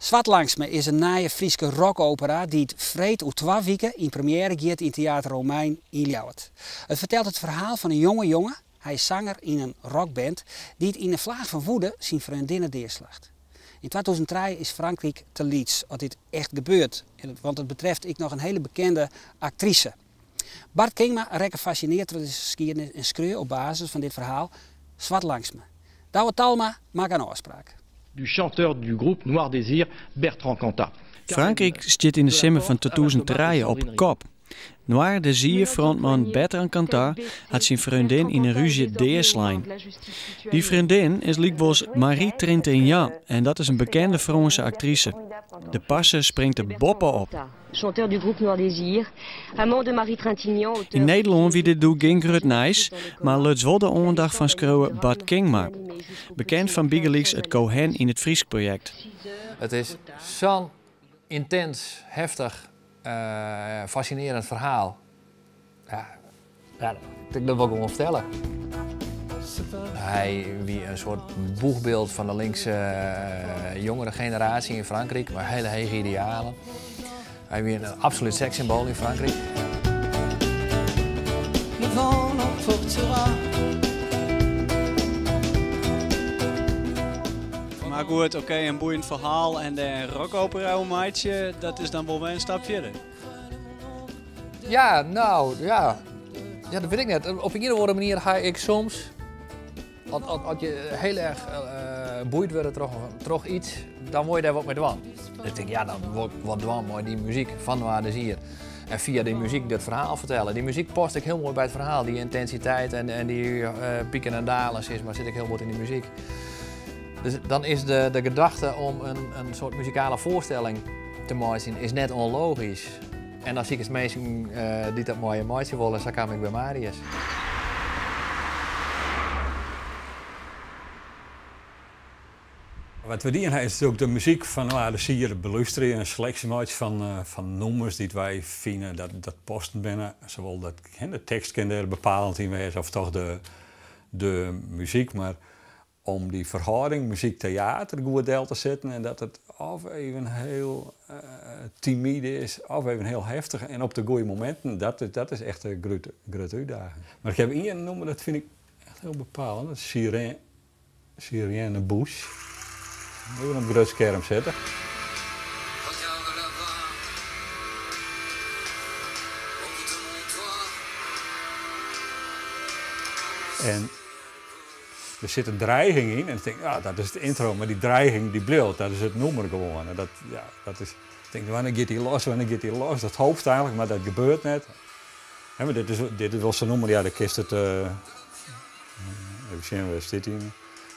Swart Langstme is in nije Fryske rockopera dy't freed oer twa wike yn premjêre giet yn Theater Romein yn Ljouwert. It fertelt it ferhaal fan in jonge jonge, hy is sanger yn in rockband, dy't yn in flaach fan woede syn freondinne deaslacht. Yn 2003 is Frankryk te lyts as dit echt gebeurt, want it betreft ek noch in hele bekende aktrise. Bart Kingma rekke fassineard troch dizze skiednis en skreau op basis fan dit ferhaal Swart Langstme. Douwe Talma makke in ôfspraak. Du chanteur du groupe Noir Désir, Bertrand Cantat. Frankryk stiet yn de simmer fan 2003 op 'e kop. Noir Désir-frontman Bertrand Cantat hat syn freondin yn in rúzje deaslein. Dy freondin is lykwols Marie Trintignant en dat is in bekende Frânske aktrise. De parse springt der boppe-op. Chanteur du groupe Noir Désir, amant de Marie Trintignant, auteur Yn Nederlân wie dit doe gjin grut nijs, mar luts wol de oandacht fan skriuwer Bart Kingma, bekend fan bygelyks it Cohen yn it Frysk-projekt. It is sa'n yntins, heftich, fassinearjend ferhaal. Ja, ja, dat wol ik gewoan fertelle. Hy wie in soart boechbyld fan de linkse jongere generaasje yn Frankryk, mei hiele hege idealen. Hy wie in absolút sekssymboal yn Frankryk. Mar goed, oké, in boeiend ferhaal en dêr in rockopera oer meitsje, dat is dan wol wer in stap fierder. Ja, no, ja. Ja, dat wit ik net. Op ien of oare manier ha ik soms, as je hiel erch boeid wurde troch yts, dan wolle je dêr wat mei dwaan. Dus ik tink, ja, dan wol ik wat dwaan mei dy muzyk fan Noir Désir. En fia dy muzyk dat ferhaal fertelle. Dy muzyk past ek hiel moai by it ferhaal. Dy yntensiteit en dy piken en dalen, sis mar, sit ek hiel bot yn dy muzyk. Dus dan is de gedachte om in soart muzikale foarstelling te meitsjen is net ûnlogysk. En dan sikest minsken dy't dat mei je meitsje wolle en sa kaam ik by Marius. Wat we dien ha is natuerlik de muzyk fan Noir Désir belústerje, in seleksje meitsje fan nûmers dy't wy fine dat dat passen binne. Sawol dat, de tekst kin dêr bepalend yn wêze of toch de muzyk, mar om dy ferhâlding muzyk-teater goed del te setten en dat it of even hiel timide is of even hiel heftich en op de goede mominten, dat is echt de grutte útdaging. Mar ik haw ien nûmer, dat fyn ik echt hiel bepalend, dat is Si Rien Ne Bouge. Even op grut skerm sette. En der sit in dreiging yn en ik tink, ah, dat is it yntro, mar dy dreiging dy bliuwt, dat is it nûmer gewoan. En dat, ja, dat is, ik tink, wannear giet dy los, wannear giet dy los? Dat hopest eigenlik, mar dat gebeurt net. Hè, mar dit is wol sa'n nûmer, ja, dêr kinst it, even sjen, wêr stiet dy?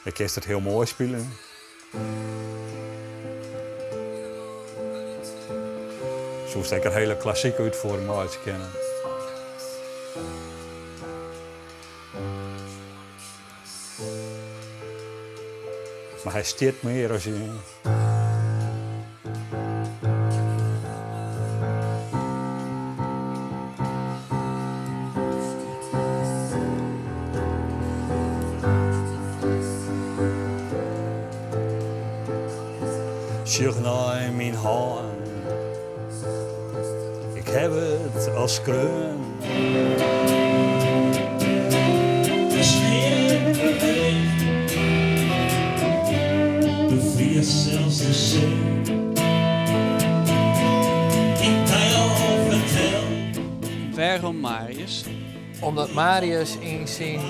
Dêr kinst it hiel moai spylje. Soest ek in hiele klassike útfiering meitsje kinne. Mar hy stiet mear as je. Sjoch nei myn hân, ik haw it al skreaun. Wêrom Marius? Omdat Marius yn syn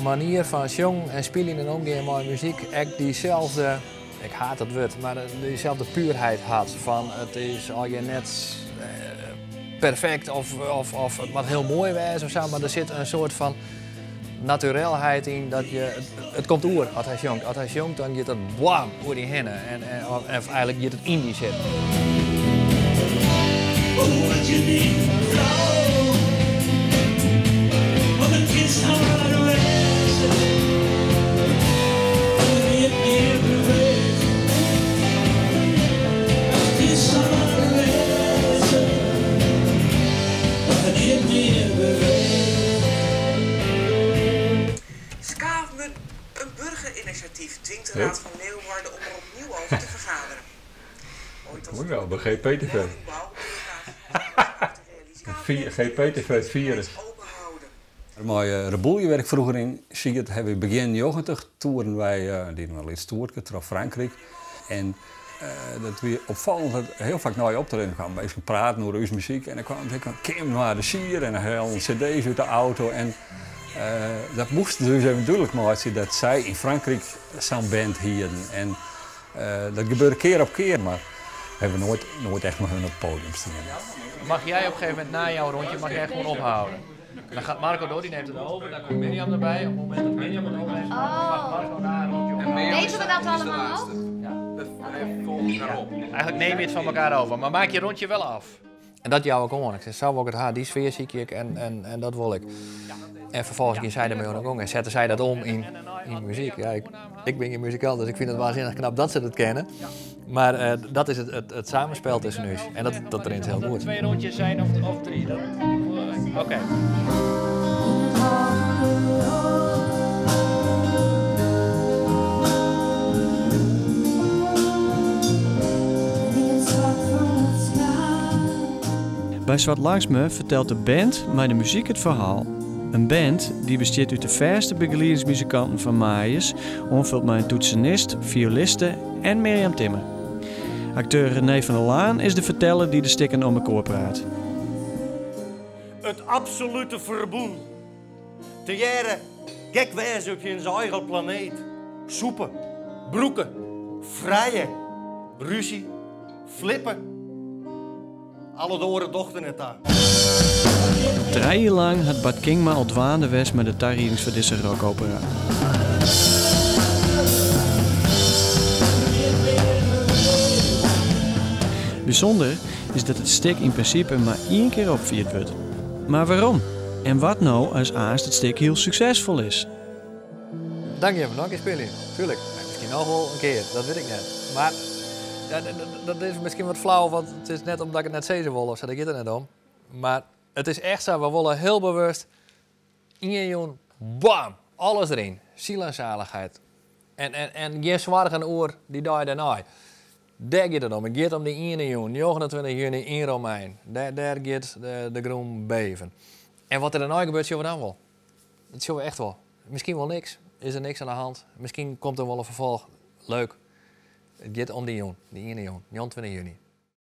manier fan sjongen en spyljen en omgean mei muzyk ek dyselde, ik haat dat wurd, mar dyselde puerheid hat fan it is allegear net perfekt of it moat hiel moai wêze of sa, mar der sit in soart fan naturelheid yn dat je, it komt oer as hy sjongt. As hy sjongt dan giet dat bam oer dy hinne en eigenlik giet it yn dy sitten. Skaaf me Een burgerinitiatief dwingt de Raad van Leeuwarden om er opnieuw over te vergaderen. Moet wel, bij GPTV. GPTV het virus. Mei Reboelje wêr't ik froeger yn siet, hawwe wy begjin 90 toeren wy, dienen we in lyts toerke troch Frankryk. En dat wie opfallend dat hiel faak nei optreden kwamen minsken praten oer ús muzyk en dan kwamen se Kim Noir Désir en dan hellen cd's út de auto en dat moasten se ús even dúdlik meitsje dat sy yn Frankryk sa'n band hienen en dat gebeurde kear op kear, mar hawwe we noait, noait echt mei hun op it podium stien. Mag jij op een gegeven moment na jouw rondje mag jij gewoon ophouden? Dan gaat Marco door, die neemt het over. Dan komt Mirjam erbij. Op het moment dat Mirjam het overneemt, mag Marco na een rondje ophouden. Weten we dat allemaal nog? Ja. Volg elkaar op. Eigenlijk neem je het van elkaar over, maar maak je rondje wel af. En dat jou ik oan. Ik sei, sa wol ik it ha, dy sfear sykje ik en, en, en dat wol ik. En ferfolgens gie sy dermei oan de gong en sette sy dat om yn, yn muzyk. Ja, ik, ik bin gjin muzikant, dus ik fyn it waansinnich knap dat se dat kinne. Mar eh, dat is it, it, it samenspel tusken ús. En dat, dat rint hiel goed. Twee rondjes zijn of, of drie? Dat... Oké. Okay. By Swart Langstme fertelt de band mei de muzyk it ferhaal. In band dy't bestiet út de fêste begeliedingsmuzikanten fan Maaiers, oanfuld mei in toetsenist, fioliste en Mirjam Timmer. Akteur René van der Laan is de ferteller dy't de stikken om elkoar praat. It absolute ferbûn. Tegearre gek wêze op jins eigen planeet. Sûpe, brûke, frije, rúzje, flippe. Alle doaren docht der net ta. Trije jier lang hat Bart Kingma al dwaande west mei de tariedings foar dizze rockopera. Bysûnder is dat it stik yn prinsipe mar ien kear opfierd wurdt. Mar wêrom? En wat no as aanst it stik hiel suksesfol is? Dan gean we noch in kear spyljen, tuerlik. Miskien noch wol in kear, dat wit ik net. Mar dat is miskien wat flau, want it is net omdat ik it net sizze wol of sa, dêr giet it net om. Mar it is echt sa, we wolle hiel bewust ien jûn, bam, alles deryn. Siel en zaligheid. En, en, en gjin soargen oer dy dei dêrnei. Dêr giet it om. It giet om dy iene jûn, 29 juny yn Romein. Dêr, dêr giet de, de grûn beven. En wat der dêrnei gebeurt, sjogge we dan wol. Dat sjogge we echt wol. Miskien wol niks, is der niks oan de hand. Miskien komt der wol in ferfolch. Leuk. It giet om dy jûn, dy iene jûn, 29 juny.